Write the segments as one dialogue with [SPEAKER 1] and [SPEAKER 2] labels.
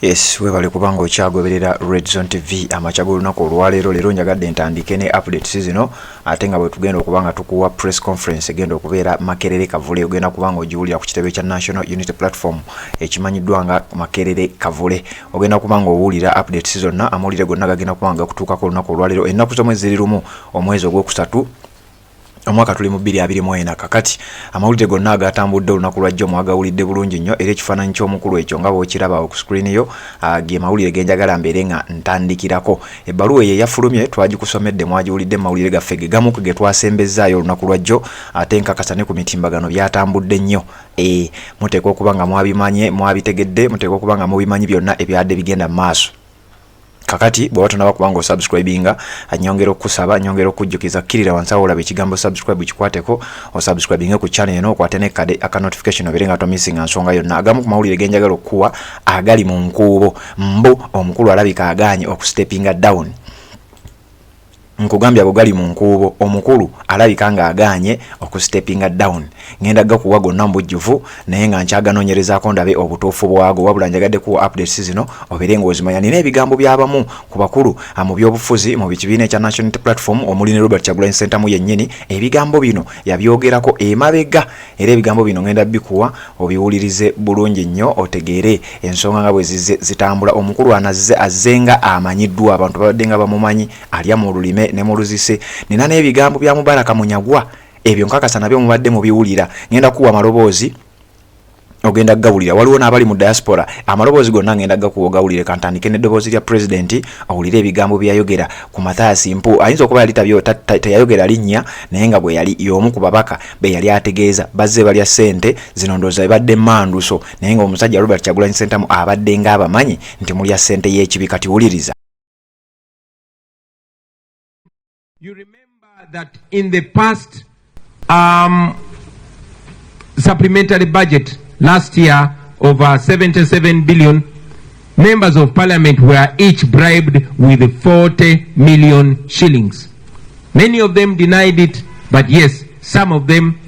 [SPEAKER 1] Yes, webale kubanga okyagoberera Red Zone TV amakya g'olunaku olwaleero. Leero njagadde ntandike ne updates zino, ate nga bwe tugenda okuba nga tukuwa press conference egenda okubeera Makerere Kavule. Ogenda kuba nga ogiwulira ku kitebe kya National Unity Platform ekimanyiddwa nga Makerere Kavule. Ogenda kuba nga owulira updates zonna, amawulire gonna gagenda kuba nga gakutuukako olunaku olwaleero. Ennaku z'omwezi ziri 1, omwezi ogwokusatu, omwaka tuli mu 2024. Kakati amawulire gonna agatambudde olunaku lwajjo mwagawulidde bulungi nnyo, era ekifaananyi ky'omukulu ekyo nga bw'okiraba awo ku screen yo, ge mawulire ge njagala mbeere nga ntandikirako. Ebbaluwa eyo eyafulumye twagikusomedde, mwagiwulidde mu mawulire gaffe ge gamu ku ge twasembezzaayo olunaku lwajjo, ate nkakasa ne ku mitimbagano byatambudde nnyo. Muteekwa okuba nga mwabimanye, mwabitegedde, muteekwa okuba nga mubimanyi byonna ebyadde bigenda mu maaso. Kakati bw'oba tonaba kubanga osubscribinga, nyongera okukusaba, nyongera okujjukiza, kkirira wansi awo olaba ekigambo subscribe, kikwateko osubscribinge ku channel eno, okwate n'ekkade aka notification obeere nga tomissinga nsonga yonna. Agamu ku mawulire ge njagala okukuwa agali mu nkuubo, mbu omukulu alabika agaanye okustepinga down. Nkugambye ago gali mu nkuubo, omukulu alabika ng'agaanye okustepinga down. Ngenda gakuwa gonna mu bujjuvu, naye nga nkyaganoonyerezaako ndabe obutuufu bwago, wabula njagadde kuwa updates zino obeere ng'ozimanya. Nina ebigambo by'abamu ku bakulu mu byobufuzi mu kibiina ekya National Unity Platform, omuli ne Robert Kyagulanyi Ssentamu yennyini. Ebigambo bino yabyogerako emabega, era ebigambo bino ngenda bikuwa obiwulirize bulungi nnyo otegeere ensonga nga bwe zizze zitambula. Omukulu anazze azze nga amanyiddwa, abantu babadde nga bamumanyi, alya mu lulime ne mu luzise. Nina n'ebigambo bya Mubaraka Munyagwa, ebyo nkakasa nabyo mubadde mubiwulira. Ngenda kuwa amaloboozi ogenda gawulira. Waliwo n'abali mu diaspora, amaloboozi gonna ngenda gakuwa ogawulire. Kantandike n'eddoboozi lya pulezidenti owulire ebigambo bye yayogera ku Mathias Mpu. Ayinza okuba yali teyayogera linnya, naye nga bwe yali y'omu ku babaka be yali ategeeza bazze balya ssente zino. Ndowooza ebadde manduso, naye ng'omusajja Robert Kyagulanyi Ssentamu abadde ng'abamanyi nti mulya ssente y'ekibi. Kati wuliriza.
[SPEAKER 2] You remember that in the past supplementary budget last year of 77 billion, members of parliament were each bribed with 40 million shillings. Many of them denied it, but yes, some of them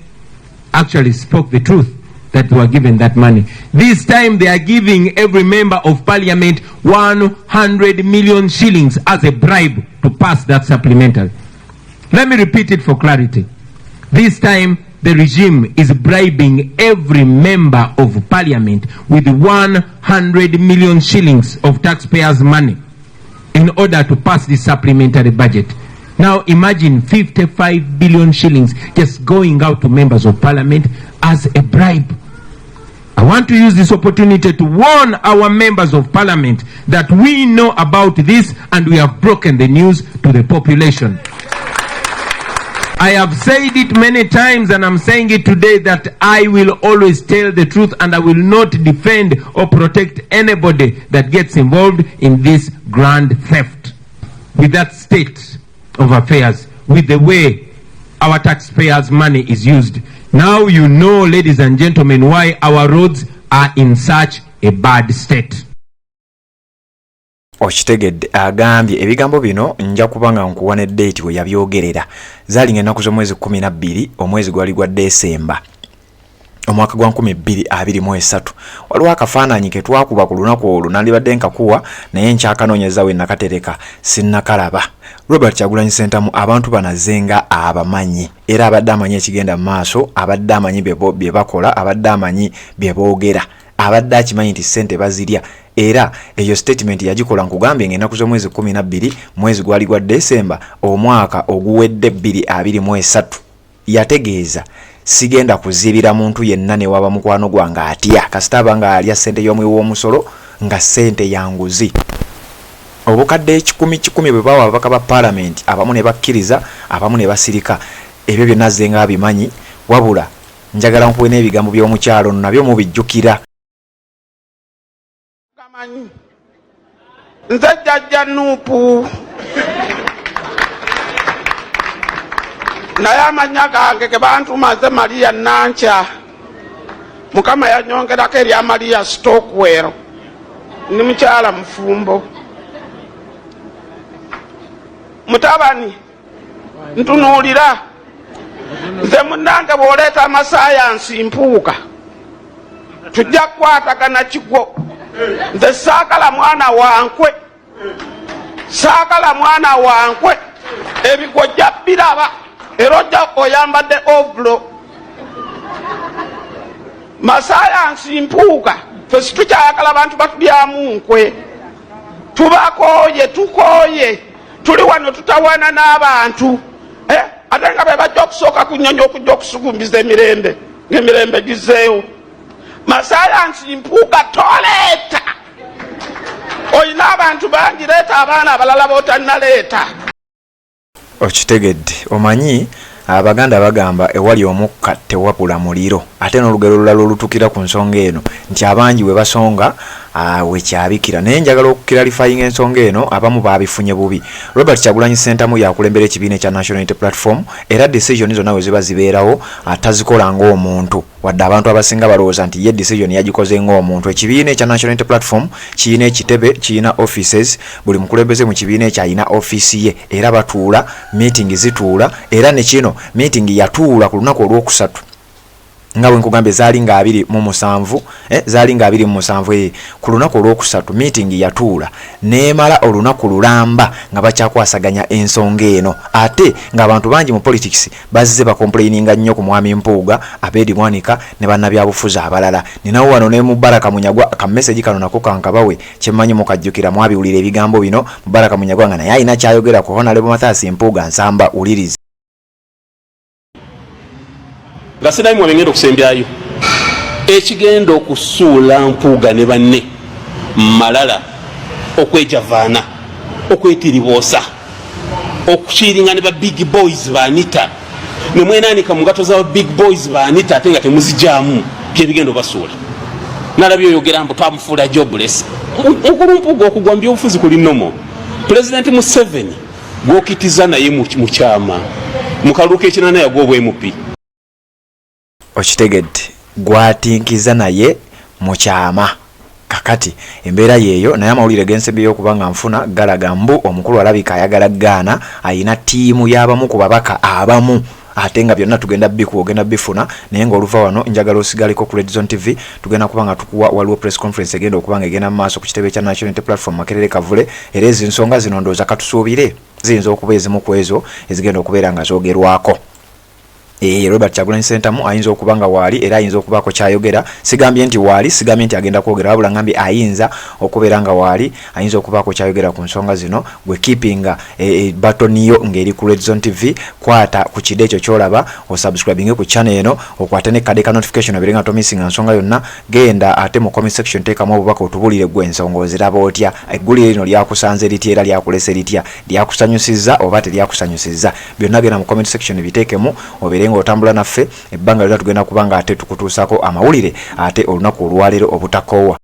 [SPEAKER 2] actually spoke the truth that they were given that money. This time they are giving every member of parliament 100 million shillings as a bribe to pass that supplementary. Let me repeat it for clarity. This time the regime is bribing every member of parliament with 100 million shillings of taxpayers' money in order to pass this supplementary budget. Now imagine 55 billion shillings just going out to members of parliament as a bribe. I want to use this opportunity to warn our members of parliament that we know about this and we have broken the news to the population. I have said it many times and I'm saying it today that I will always tell the truth and I will not defend or protect anybody that gets involved in this grand theft. With that state of affairs, with the way our taxpayers' money is used. Now you know, ladies and gentlemen, why our roads are in such a bad state.
[SPEAKER 1] Okitegedde, agambye ebigambo bino nja kuba nga nkuwa ne date we yabyogerera. Zaali nga ennaku z'omwezi 12, omwezi gwali gwa Desemba, omwaka gwa 2023. Waliwo akafaananyi ke twakuba ku lunaku olwo, nandibadde nkakuwa, naye nkyakanoonyeza we nakatereka sinnakalaba. Robert Kyagulanyi Ssentamu abantu banaze nga abamanyi, era abadde amanyi ekigenda mu maaso, abadde amanyi bye bakola, abadde amanyi bye boogera, abadde akimanyi nti ssente bazirya. Era eyo statement yagikola, nkugambye, ng'ennaku z'omwezi 12, mwezi gwali gwa Desemba, omwaka oguwedde 2023. Yategeeza, sigenda kuzibira muntu yenna ne waba mukwano gwange atya, kasita aba nga alya ssente y'omuwi w'omusolo nga ssente ya nguzi. Obukadde ekikumi kikumi bwe bawa ababaka ba paalamenti, abamu ne bakkiriza, abamu ne basirika, ebyo byonna azze nga abimanyi. Wabula njagala nkuwe n'ebigambo by'omukyalo ono, nabyo mubijjukira.
[SPEAKER 3] Gamanyi nze jjajja NUP, naye amannya gange ge bantuma nze Maria Nankya. Mukama yanyongerako erya Maria Stockwell. Ndi mukyala mufumbo. Mutabani, ntunuulira nze munnange, bw'oleeta amasayansi mpuuga, tujja kukwatagana kigwo. Nze saagala mwana wankwe, saagala mwana wankwe. Ebigwo ojja biraba, era ojja oyambadde ovulo. Masayansi Mpuuga, fe situkyayagala bantu batulyamu nkwe. Tubakooye, tukooye, tuli wano tutawaana n'abantu, eh? Ate nga be bajja okusooka ku nnyonyi okujja okusugumbiza emirembe, ng'emirembe gizeewo. Masayansi Mpuuga, toleeta, olina abantu bangi, leeta abaana abalala b'otannaleeta.
[SPEAKER 1] Okitegedde? Omanyi Abaganda bagamba ewali omukka tewabula muliro, ate n'olugero olulala olutukira ku nsonga eno nti abangi we basonga wekyabikira. Naye njagala okukiralifayinga ensonga eno, abamu baabifunye bubi. Robert Kyagulanyi Ssentamu yakulembera ekibiina ekya National Unity Platform, era decision zonna we ziba zibeerawo tazikola ng'omuntu, wadde abantu abasinga balowooza nti ye decision yagikoze ng'omuntu. Ekibiina ekya National Unity Platform kirina ekitebe, kirina offices, buli mukulembeze mu kibiina ekyo alina ofiisi ye, era batuula, meeting zituula, era ne kino meeting yatuula ku lunaku olwokusatu nga bwe nkugambye zaali nga 27, zaali nga 27, ku lunaku olwokusatu meeting yatuula neemala olunaku lulamba nga bakyakwasaganya ensonga eno, ate ng'abantu bangi mu politics bazze bacomplaininga nnyo ku mwami Mpuuga, Abedi Mwanika ne bannabyabufuzi abalala. Ninawo wano ne Mubaraka Munyagwa, ka message kano nako kankabawe, kyemmanyi mukajjukira, mwabiwulira ebigambo bino. Mubaraka Munyagwa nga naye alina kyayogera ku Honorable Mathias Mpuuga Nsamba, wuliriza.
[SPEAKER 4] Nga sinayi mwe ngenda okusembyayo ekigenda okusuula Mpuuga ne banne malala, okwejavaana, okwetiriboosa, okukiringa ne ba big boys banita nemwenanika mu ngato za big boys banita, ate nga temuzijaamu, byebigenda obasuula. Nalabye oyogera mbu twamufuula jobless. Mukulu Mpuuga, okugwa mu byobufuzi kuli nomo. Pulezidenti Museveni gwokitiza naye mu kyama mu kalulu k'ekinaana yagwa obwa MP.
[SPEAKER 1] Okitegedde? Gwatinkiza naye mu kyama. Kakati embeera yeeyo, naye amawulire gensembyeyo okuba nga nfuna galaga mbu omukulu alabika ayagala gaana, ayina ttiimu y'abamu ku babaka abamu, ate nga byonna tugenda bikuwa, ogenda bifuna. Naye ng'oluva wano njagala osigaleko ku Redzone TV, tugenda kuba nga tukuwa, waliwo press conference egenda okuba nga egenda mu maaso ku kitebe kya National Unity Platform Makerere Kavule, era ezo ensonga zino ndowooza katusuubire ziyinza okuba ezimu ku ezo ezigenda okubeera nga zoogerwako. Robert Kyagulanyi Ssentamu ayinza okuba nga waali, era ayinza okubaako kyayogera. Sigambye nti waali, sigambye nti agenda kwogera, wabula ngambye ayinza okubeera nga waali, ayinza okubaako kyayogera ku nsonga zino. Gwe keepinga button yo ng'eri ku Redzone TV, kwata ku kide ekyo kyolaba, osubscribinge ku channel eno, okwate ne kade ka notification obeere nga tomissinga nsonga yonna. Genda ate mu comment section, teekamu obubaka otubulire gwe ensonga oziraba otya, eggulire lino lyakusanze litya era lyakulese litya, lyakusanyusizza oba teryakusanyusizza. Byonna genda mu comment section biteekemu, obeere ng'otambula naffe ebbanga lyonna. Tugenda kuba nga ate tukutuusako amawulire ate olunaku olwaleero obutakoowa.